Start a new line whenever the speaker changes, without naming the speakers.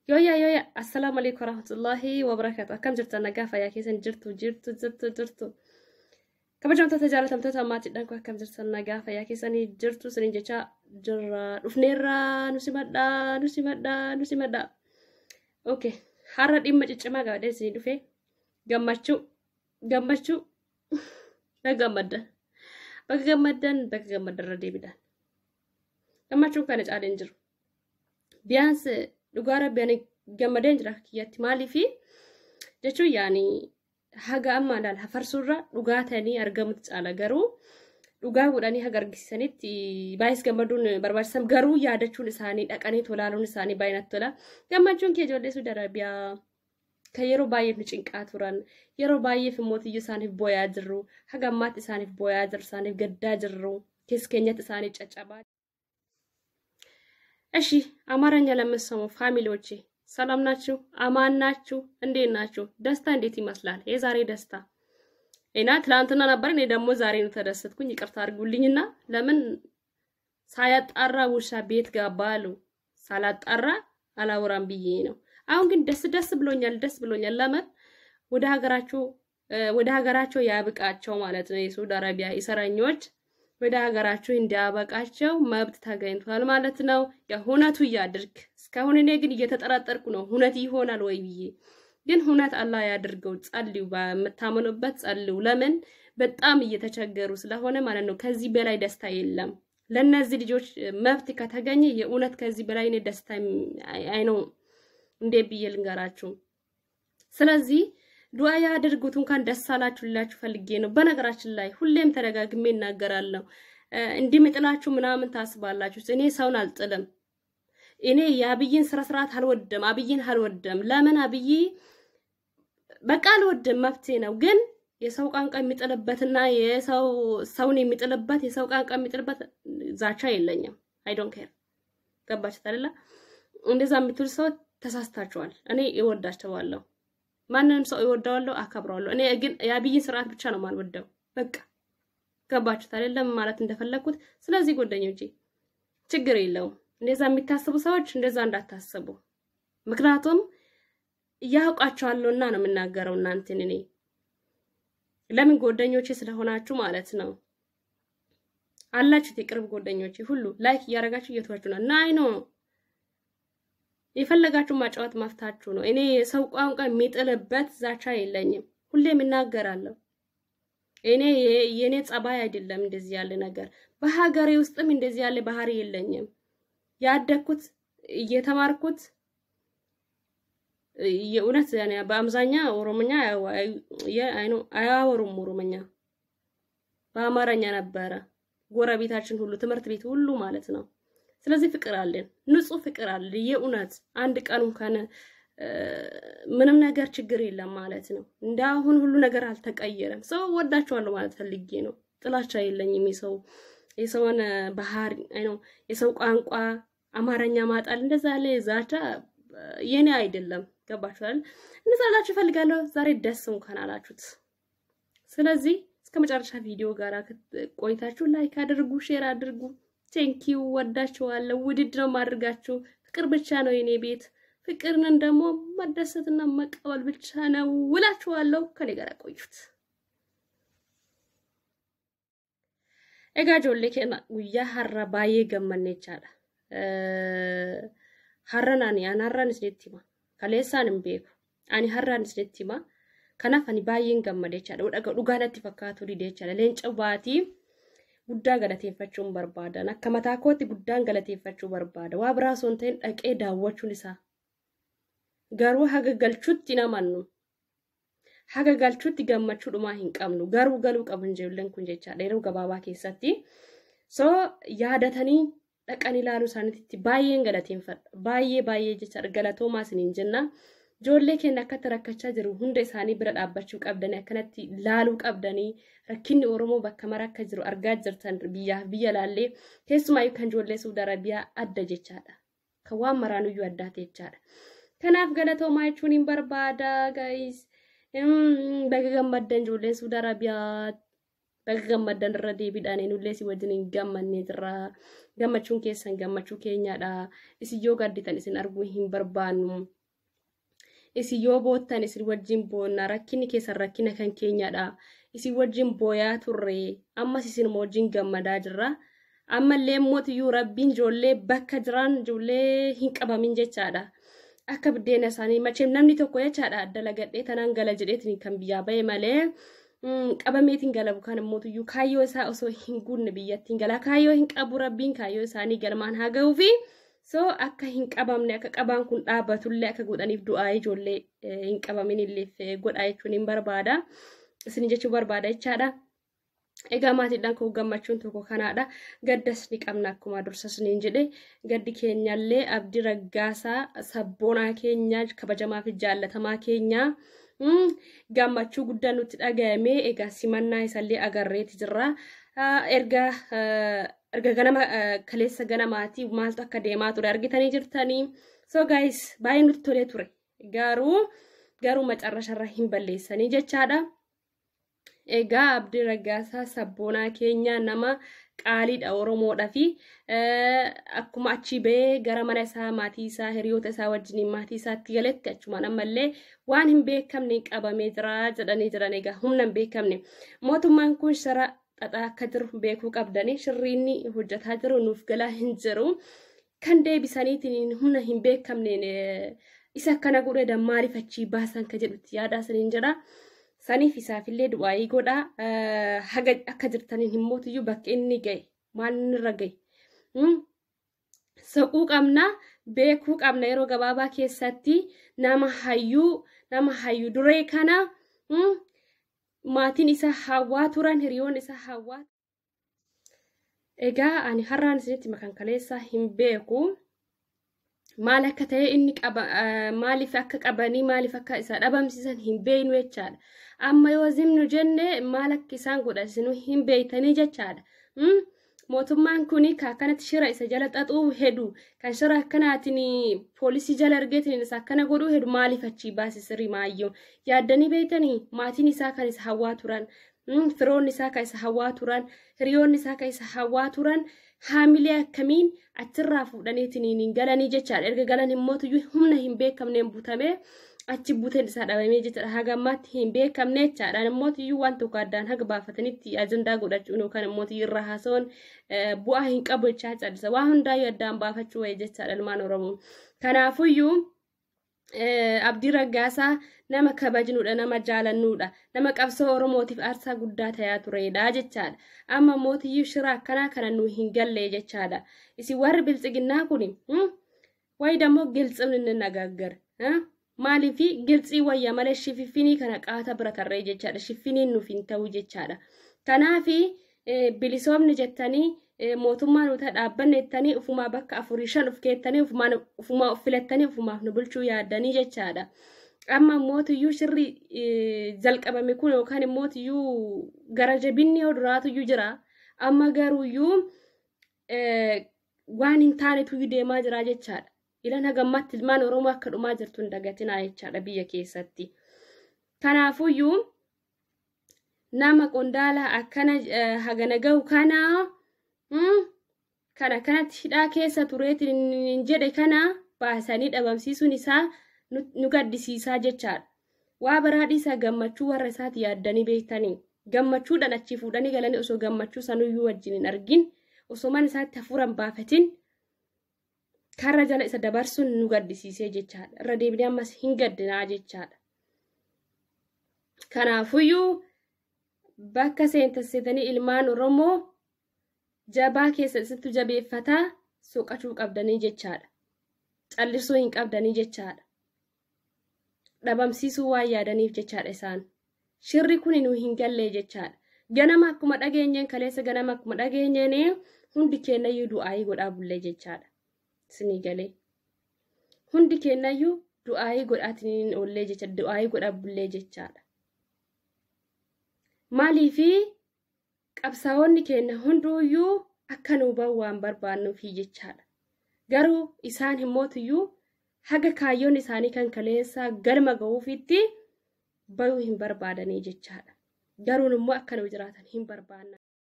Yooyyaa yooyyaa, assalaamu alaikum warahmatullahi wabarakatuh. Akkam jirtan? Nagaa fayyaa keessan? Jirtu, jirtu, jirtu, jirtu. Kabajamtoota, jaalatamtoota maatiidhaan koo, akkam jirtan? Nagaa fayyaa keessanii? Jirtu isiniin jecha jirra. Dhufneerra, nu simadhaa, nu simadhaa, nu simadhaa. Okay, har'a dhimma ciccimaa qabadhee isinii dhufe. Gammachuu, gammachuu, baga gammaddan, baga gammaddan, baga gammaddan irra deebiidhaan. Gammachuun kana caalee hin jiru. Biyaans dhugaa rabbi ani gammadeen jira kiyyatti. Maaliifi jechuun, yaani haga ammaa laal hafarsuurra dhugaa ta'anii argamutu caala. Garuu dhugaa godhanii haga argisiisanitti baay'ees gammaduun barbaachisan, garuu yaadachuun isaanii, dhaqanii tolaaluun isaanii baay'ee natti tola. Gammachuun kee ijoollee Suudi Arabiyaa kan yeroo baay'eef nu cinqaa turan, yeroo baay'eef immoo isaaniif booyaa jirru, haga ammaatti isaaniif booyaa jirru, isaaniif gaddaa jirru, keessa keenyatti isaanii caccabaa. እሺ፣ አማርኛ ለምትሰሙ family ዎቼ ሰላም ናችሁ? አማን ናችሁ? እንዴት ናችሁ? ደስታ እንዴት ይመስላል? የዛሬ ደስታ እና ትላንትና ነበር። እኔ ደግሞ ዛሬ ነው ተደሰትኩኝ። ይቅርታ አድርጉልኝና ለምን ሳያጣራ ውሻ ቤት ገባ አሉ። ሳላጣራ አላወራም ብዬ ነው። አሁን ግን ደስ ደስ ብሎኛል፣ ደስ ብሎኛል። ለምን ወደ ሀገራቸው ያብቃቸው ማለት ነው። የሳውዲ አረቢያ እስረኞች ወደ ሀገራቸው እንዲያበቃቸው መብት ተገኝቷል ማለት ነው። ያው እውነቱ ያድርግ። እስካሁን እኔ ግን እየተጠራጠርኩ ነው፣ እውነት ይሆናል ወይ ብዬ። ግን እውነት አላህ ያድርገው። ጸልዩ፣ በምታምኑበት ጸልዩ። ለምን በጣም እየተቸገሩ ስለሆነ ማለት ነው። ከዚህ በላይ ደስታ የለም። ለእነዚህ ልጆች መብት ከተገኘ የእውነት ከዚህ በላይ እኔ ደስታ አይነው እንዴ ብዬ ልንገራችሁ። ስለዚህ ዱዓ ያድርጉት። እንኳን ደስ አላችሁ ልላችሁ ፈልጌ ነው። በነገራችን ላይ ሁሌም ተደጋግሜ እናገራለሁ። እንዲምጥላችሁ ምናምን ታስባላችሁ። እኔ ሰውን አልጥልም። እኔ የአብይን ስነ ስርዓት አልወድም። አብይን አልወድም። ለምን አብይ በቃ አልወድም፣ መብቴ ነው። ግን የሰው ቋንቋ የሚጥልበትና የሰው ሰውን የሚጥልበት፣ የሰው ቋንቋ የሚጥልበት ዛቻ የለኝም። I don't care። ገባችሁ አይደለ? እንደዛ የምትሉ ሰው ተሳስታችኋል። እኔ እወዳቸዋለሁ። ማንንም ሰው እወደዋለሁ፣ አከብረዋለሁ። እኔ ግን የአብይን ስርዓት ብቻ ነው የማልወደው። በቃ ገባችሁ አይደለም ማለት እንደፈለግኩት። ስለዚህ ጓደኞቼ ችግር የለውም። እንደዛ የሚታስቡ ሰዎች እንደዛ እንዳታስቡ። ምክንያቱም እያውቃቸዋለሁና ነው የምናገረው እናንተን። እኔ ለምን ጓደኞቼ ስለሆናችሁ ማለት ነው። አላችሁት የቅርብ ጓደኞቼ ሁሉ like እያደረጋችሁ እየተዋችሁ ነው። እና አይ ነው የፈለጋችሁ ማጫወት መፍታችሁ ነው። እኔ የሰው ቋንቋ የሚጥልበት ዛቻ የለኝም። ሁሌም እናገራለሁ። እኔ የኔ ጸባይ አይደለም እንደዚህ ያለ ነገር። በሀገሬ ውስጥም እንደዚህ ያለ ባህሪ የለኝም። ያደግኩት፣ እየተማርኩት የእውነት በአብዛኛ ኦሮሞኛ አያወሩም። ኦሮሞኛ በአማርኛ ነበረ ጎረቤታችን ሁሉ፣ ትምህርት ቤት ሁሉ ማለት ነው። ስለዚህ ፍቅር አለን፣ ንጹህ ፍቅር አለን። የእውነት አንድ ቀን እንኳን ምንም ነገር ችግር የለም ማለት ነው። እንደ አሁን ሁሉ ነገር አልተቀየረም። ሰው ወዳቸዋለሁ ማለት ፈልጌ ነው። ጥላቻ የለኝም። የሰውን ባህሪ ነው፣ የሰው ቋንቋ አማርኛ ማጣል እንደዛ ያለ ዛቻ የኔ አይደለም። ገባችኋል? እንደዛ አላችሁ እፈልጋለሁ። ዛሬ ደስ እንኳን አላችሁት። ስለዚህ እስከ መጨረሻ ቪዲዮ ጋር ቆይታችሁ like አድርጉ፣ share አድርጉ። Thank you፣ ወዳችኋለሁ። ውድድ ነው ማድርጋችሁ። ፍቅር ብቻ ነው የኔ ቤት። ፍቅርን ደግሞ መደሰትና መቀበል ብቻ ነው ውላችኋለሁ። ከኔ ጋር ቆዩት። Egaa ijoollee keenya, guyyaa har'a baay'ee gammanne jechaadha. Har'a ani har'aan isinitti hima. Kaleessaan hin beeku. Ani har'aan isinitti hima. Kanaaf ani baay'een gammade jechaadha. Dhugaa natti fakkaatu dide jechaadha. Leenca baatii guddaa galateeffachuun barbaadan. Akka mataa kootti guddaan galateeffachuu barbaada. Waa biraa osoo hin ta'in dhaqee daawwachuun isaa. Garuu haga galchutti hin amannu. Haga galchutti gammachuu dhumaa hin qabnu. Garuu galuu qabu ijoolleen kun jechaadha. Yeroo gabaabaa keessatti. So yaadatanii dhaqanii ilaaluu isaaniitti baay'een galateeffadha. Baay'ee baay'ee jechaadha. Galatoomaa isiniin jenna. Ijoollee keenya akkatti rakkachaa jiru hunda isaanii bira dhaabbachuu qabdanii, akkanatti laaluu qabdanii. Rakkinni Oromoo bakka mara akka jiru argaa jirtan, biyyaaf biyya laallee, keessumaayyuu kan ijoollee Suudi Arabiyaa adda jechaadha. Kan waan maraanuyyuu addaate jechaadha. Kanaaf galatoomaa jechuun hin barbaada, guys. Baga gammaddan ijoolleen Suudi Arabiyaa. Baga gammaddan irra deebiidhaan nullee si wajjin hin gammannee jirra. Gammachuun keessan gammachuu keenyaadha. Isin yoo gadditan isin arguu hin barbaannu. Isin yoo boottan isin wajjin boonna. Rakkinni keessan rakkina kan keenyaadha. Isin wajjin booyaa turre. Ammas isinuma wajjin gammadaa jirra. Ammallee mootiyyuu rabbiin ijoollee bakka jiran ijoollee hin qabamin jechaadha. Akka biddeena isaanii macheem namni tokko jechaadha dalagadhee tanaan gala jedheetiin kan biyyaa ba'e malee qabameetiin galabu kan mootiyyuu kaayyoo isaa osoo hin guunne biyyattiin gala. Kaayyoo hin qabu rabbiin kaayyoo isaanii galmaan haa ga'uu fi so akka hin qabamne akka qabaan kun dhaabbatullee akka godhaniif du'aa ijoollee hin qabamin illee godhaa jechuun hin barbaada. Isin jechuu barbaada jechaadha. Egaa maatiidhaan koo gammachuun tokko kanaadha. Gaddas ni qabna akkuma dursa isiniin jedhe. Gaddi keenyallee Abdii Raggaasaa sabboonaa keenya kabajamaa fi jaallatamaa keenya gammachuu guddaa nutti dhaga'ame. Egaa simannaa isallee agarreeti jirra. Erga erga ganama kaleessa ganamaatii maaltu akka deemaa ture argitanii jirtanii. So guys, baay'ee nutti tolee ture. Garuu macarrasharra hin balleessanii jechaadha. Egaa Abdii Raggaasaa sabboonaa keenya nama qaaliidha Oromoodha fi akkuma achi ba'ee gara mana isaa maatii isaa hiriyoota isaa wajjiniin maatii isaatti galetti achumaan ammallee waan hin beekamne qabamee jira jedhanii jiran. Egaa humna hin beekamne mootummaan kun shara xaxaa akka jiru beekuu qabdanii shirri inni hojjetaa jiru nuuf galaa hin jiru. Kan deebisaniitiin humna hin beekamneen isa akkana godhe maaliif achii baasan ka jedhutti yaadaa saniin jedha. Saniif isaafillee du'aayii godhaa. Haga akka jirtaniin himmootiyyuu bakka inni ga'e maal inni irra ga'e. Soquu qabna, beekuu qabna yeroo gabaabaa keessatti nama hayyuu duree kana maatiin isaa hawwaa turan, hiriyoon isaa hawwaa. Egaa ani har'aan isinitti makan kaleessaa hin beeku. Maal akka ta'e inni qaba, maaliif akka qabanii maaliif akka isa dhabamsiisan hin beeknu jechaadha. Amma yoo zimnu jenne maal akka isaan godhan isinuu hin beektanii jechaadha. Mootummaan kun akkanatti shira isa jala xaxuu hedu kan shira akkanaatiin poolisii jala ergeetiin isa akkana godhuu hedu maaliif achii baase sirrii maayyoo yaaddanii beektanii maatiin isaa kan isa hawwaa turan, firoonni isaa kan isa hawwaa turan, hiriyoonni isaa kan isa hawwaa turan haamilee akkamiin achirraa fuudhaniitiin hin galanii jechaadha. Erga galan immootiyyuu humna hin beekamneen butamee achi buteen isaa dhabamee jechaadha. Haga ammaatti hin beekamne jechaadha. Immootiyyuu waan tokko addaan haga baafatanitti ajandaa godhachuun yookaan immootiyyuu irraa haasa'uun bu'aa hin qabu jechaa callisa. Waa hundaayyuu addaan baafachuu wayii jechaadha ilmaan Oromoo. Kanaafuyyuu Abdii Raggaasaa nama kabajnuudha, nama jaalannuudha, nama qabsoo Oromootiif aarsaa guddaa ta'aa turedha jechaadha. Amma mootiyyuu shira akkanaa kana nu hin galle jechaadha. Isin warri biltsiginnaa kun wayi dammoo giltsiin inni nagaaggar. Maaliif giltsii wayya malee shiffinii kana qaata bira tarree jechaadha. Shiffiniin nuuf hin ta'u jechaadha. Kanaaf bilisoomni jettanii mootummaa nuti dhaabbanne jettanii ufumaa bakka 4-5 of keettanii ufumaa of filattanii ufumaaf nu bulchuu yaaddanii jechaadha. Amma mootiyyuu shirri jalqabame kun yookaan mootiyyuu gara jabinni yoo duraatuyyuu jira. Amma garuuyyuu waan hin taanetuyyuu deemaa jira jechaadha. Ilan hagammaatti ilmaan Oromoo akka dhumaa jirtu hin dagatinaa jechaadha biyya keessatti. Kanaafuyyuu nama qondaala akkana hagana gahu kana kana kanatti hidhaa keessa tureetiin hin jedhe kana baasanii dhabamsiisuun isaa nu gaddisiisaa jechaadha. Waa biraa dhiisaa gammachuu warra isaati yaaddanii beektanii gammachuudhaan achii fuudhanii galanii osoo gammachuu sanuyyuu wajjin hin argin osoo mana isaatti hafuuran baafatin karra jala isa dabarsuun nu gaddisiisee jechaadha. Irra deebinee ammas hin gaddinaa jechaadha. Kanaafuyyuu bakka seentasseetanii ilmaan Oromoo jabaa keessa isittu jabeeffataa soqachuu qabdanii jechaadha. Callisuu hin qabdanii jechaadha. Dhabamsiisuu waan yaadaniif jechaadha isaan. Shirri kun nu hin galle jechaadha. Ganama akkuma dhageenyeen kaleessa ganama akkuma dhageenyeen hundi keenyayyuu du'aayii godhaa bullee jechaadha. Isinii galee. Hundi keenyayyuu du'aayii godhaatiin oollee jecha du'aayii godhaa bullee jechaadha. Maaliifi qabsaa'onni keenya hunduuyyuu akka nu bahu waan barbaannuufi jechaadha. Garuu isaan himmootiyyuu haga kaayyoon isaanii kan kaleessaa galma ga'uufitti bayuu hin barbaadanii jechaadha. Garuu immoo akka nu jiraatan hin barbaanna.